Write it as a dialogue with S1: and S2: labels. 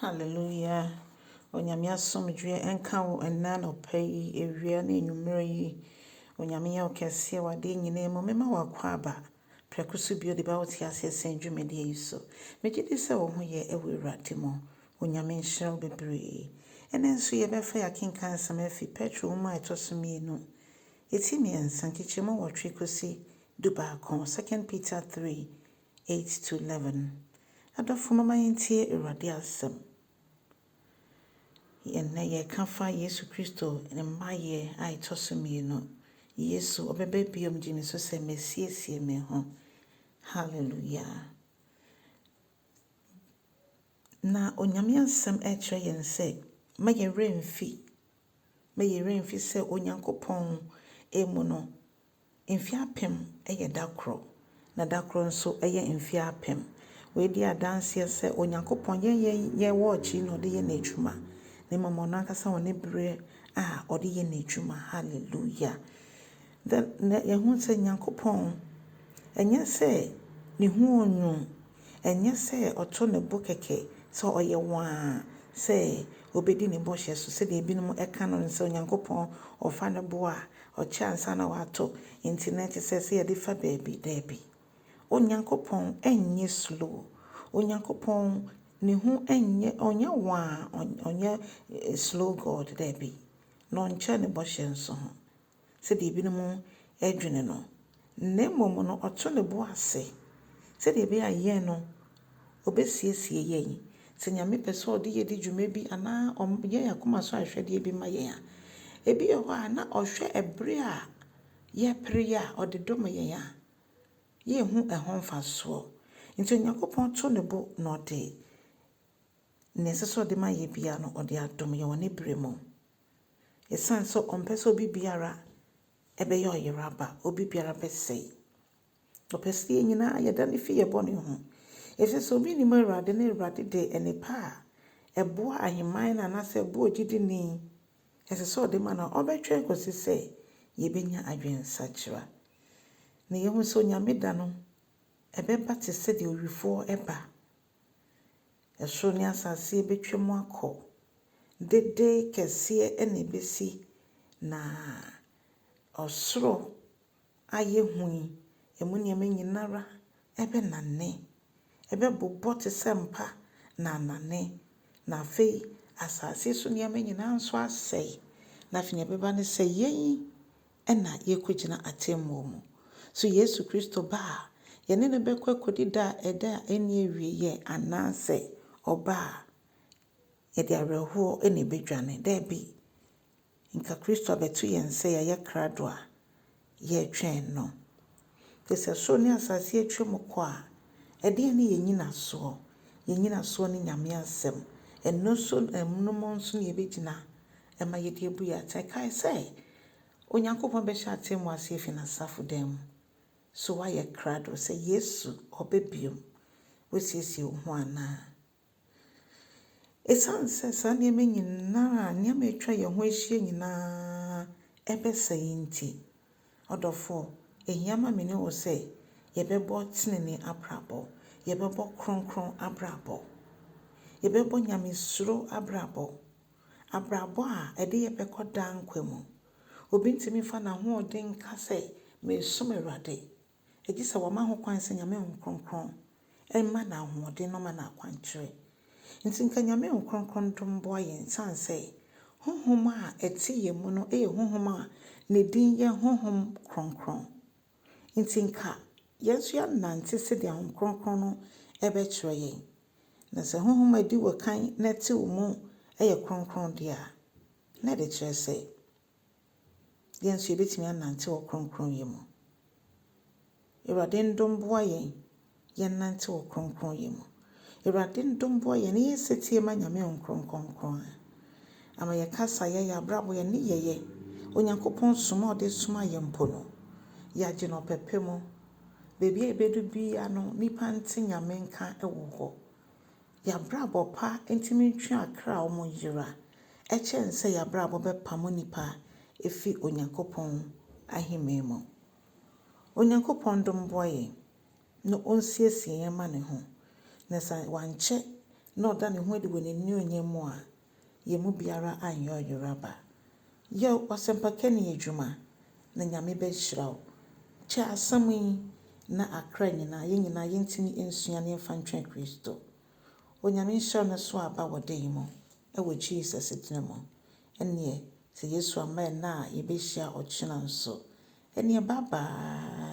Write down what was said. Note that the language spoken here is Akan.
S1: Hallelujah. Onyame asomdwoeɛ nka wo ɛnnɛ anɔpa yi, awia ne anwummerɛ yi. Onyame yɛ wo kɛseɛ wɔ adeɛ nyinaa mu. Mema wo akwaaba prɛko so bio de ba wo te aseɛ sɛn dwumadie yi so. Megye di sɛ wo ho yɛ ɛwɔ Awurade mu. Onyame nhyira wo bebree. Ɛnnɛ nso yɛbɛfa yɛn akenkan nsɛm afi Petro nwoma a ɛtɔ so mmienu, ɛti mmiɛnsa, nkyekyɛmu 8 kɔsi 11, 2 Peter 3, 8 to 11. Adɔfo, mama yɛntie Awurade asɛm. Ɛnnɛ yɛreka fa Yesu Kristo ne mmayɛ a ɛtɔ so mmienu. Yesu ɔbɛba biom gye me so sɛ mesiesie me ho. Hallelujah. Na Onyame asɛm ɛkyerɛ yɛn sɛ ma yɛn werɛ mfi, ma yɛn werɛ mfi sɛ Onyankopɔn emu no, mfe 1000 yɛ da koro, na da koro nso yɛ mfe 1000. Wei di adanseɛ sɛ Onyankopɔn yɛn yɛn wɔɔkye na ɔde yɛ n'adwuma. Na mmom ɔno ankasa wɔ ne berɛ a ɔde yɛ n'adwuma. Hallelujah. Then na yɛhu sɛ Nyankopɔn ɛnyɛ sɛ ne ho onwu, ɛnyɛ sɛ ɔto ne bo kɛkɛ sɛ ɔyɛ waa sɛ obɛdi ne bɔhyɛ so, sɛdeɛ ebinom ɛka no sɛ Onyankopɔn ɔfa ne bo a ɔkyɛ ansa na wato, nti na ɛte sɛ sɛ yɛde fa baabi. Daabi. Onyankopɔn ɛnyɛ slow. Onyankopɔn ne ho ɛnyɛ, ɔnyɛ waa, ɔnyɛ slow God, daabi. Na ɔnkyɛ ne bɔhyɛ nso ho sɛdeɛ ebinom ɛdwene no. Na mmom no, ɔto ne bo ase sɛdeɛ ɛbɛyɛ a yɛn no, ɔbɛsiesie yɛn. Sɛ Nyame pɛ sɛ ɔde yɛ di dwuma bi anaa ɔyɛ yɛn akoma so ahwɛdeɛ bi ma yɛn a, ebi wɔ hɔ a na ɔhwɛ ɛberɛ a yɛpere yɛ a ɔde dom yɛn a, yɛnhu ɛho mfasoɔ. Nti Onyankopɔn to ne bo na ɔde nea ɛsɛ sɛ ɔde ma yɛ biara no, ɔde adom yɛn wɔ ne berɛ mu. Ɛsiane sɛ ɔmpɛ sɛ obi biara ɛbɛyɛ ɔyeraba, obi biara bɛsɛe. Ɔpɛ sɛ yɛn nyinaa yɛdane fi yɛn bɔne ho. Ɛfiri sɛ obi nim Awurade na Awurade de nnepa a ɛboa ahemman no anaasɛ ɛboa ogyidini ɛsɛ sɛ ɔde ma no a, ɔbɛtwɛn kɔsi sɛ yɛbɛnya adwensakyera. Na yɛhu sɛ Onyame da no ɛbɛba te sɛ deɛ owifoɔ ɛba. Ɛsoro ne asase bɛtwa mu akɔ. Dede kɛseɛ ɛna ɛbɛsi, na ɔsoro ayɛ hu yi, emu nneɛma nyinara ɛbɛnane. Ɛbɛbobɔ te sɛ mpa na anane. Na afei asase so nneɛma nyinaa nso asɛe. Na afei nea ɛbɛba ne sɛ yɛn ɛna yɛkɔgyina atemmuo mu. So Yesu Kristo ba a, yɛne no bɛkɔ akɔdi da a ɛda a ɛnni awieeɛ, anaasɛ ɔba a yɛde awerɛhoɔ ɛna ɛbɛdwane. Daabi. Nka Kristo abɛto yɛn sɛ yɛayɛ krado a yɛretwɛn no. Te sɛ soro ne asase atwa mu kɔ a, ɛdeɛn ne yɛn nyinasoɔ? Yɛn nyinasoɔ ne Nyame asɛm. Ɛno nso, ɛno mu nso na yɛbɛgyina ɛma yɛde abu yɛn atɛn. Kae sɛ Onyankopɔn bɛhyɛ atemmu ase afi n'asafo dan mu. So woayɛ krado sɛ Yesu ɔba biom? Woasiesie wo ho anaa? Ɛsiane sɛ saa nneɛma nyinaa, nneɛma a atwa yɛn ho ahyia nyinaa ɛbɛsɛe nti, ɔdɔfoɔ, ɛhia ma me ne wo sɛ yɛbɛbɔ tenenee abrabɔ, yɛbɛbɔ kronkron abrabɔ, yɛbɛbɔ nyamesuro abrabɔ, abrabɔ a ɛde yɛ bɛkɔ daa nkwa mu. Obi ntumi mfa n'ahoɔden nka sɛ meresom Awurade, gye sɛ wama ho kwan sɛ Nyame Honhom Kronkron ɛmma no ahoɔden na ɔma no akwankyerɛ. Nti nka Nyame Honhom Kronkron dom boa yɛn, ɛsiane sɛ honhom a ɛte yɛn mu no yɛ honhom a ne din yɛ Honhom Kronkron. Nti nka yɛn nso yɛanante sɛdeɛ Honhom Kronkron no ɛbɛkyerɛ yɛn. Na sɛ honhom a ɛdi wɔ kan na ɛte wo mu yɛ kronkron deɛ a, na ɛde kyerɛ sɛ yɛn nso yɛbɛtumi anante wɔ kronkronyɛ mu. Awurade ndom boa yɛn, yɛnnante wɔ kronkronyɛ mu. Awurade ndom boa yɛn na yɛn setie ma Nyame Honhom Kronkron a ama yɛn kasa, yɛn abrabɔ, yɛn nneyɛeɛ, Onyankopɔn som a ɔde soma yɛn mpo no, yɛagye no ɔpɛpɛ mu. Baabi a yɛbɛdu biara no, nnipa nte Nyame nka wɔ hɔ. Yɛn abrabɔ pa ntumi ntwe akra a wɔyera ɛkyɛn sɛ yɛn abrabɔ bɛpam nnipa efi Onyankopɔn ahemman mu. Onyankopɔn dom boa yɛn na ɔnsiesie yɛn ma ne ho. Na sɛ wankyɛ na ɔda ne ho adi wɔ n'anuonyam mu a, yɛn mu biara anyɛ ɔyeraba. Yɛ w'asɛmpakani adwuma, na Nyame bɛhyira wo. Kyɛ asɛm yi na akra nyinaa, yɛn nyinaa yɛntumi nsua na yɛmfa ntwɛn Kristo. Onyame nhyira wo na so aba wɔ da yi mu, ɛwɔ Jesus din mu. Ɛneɛ, sɛ Yesu amma ɛnnɛ a, yɛbɛhyia ɔkyena nso. Ɛneɛ bye bye.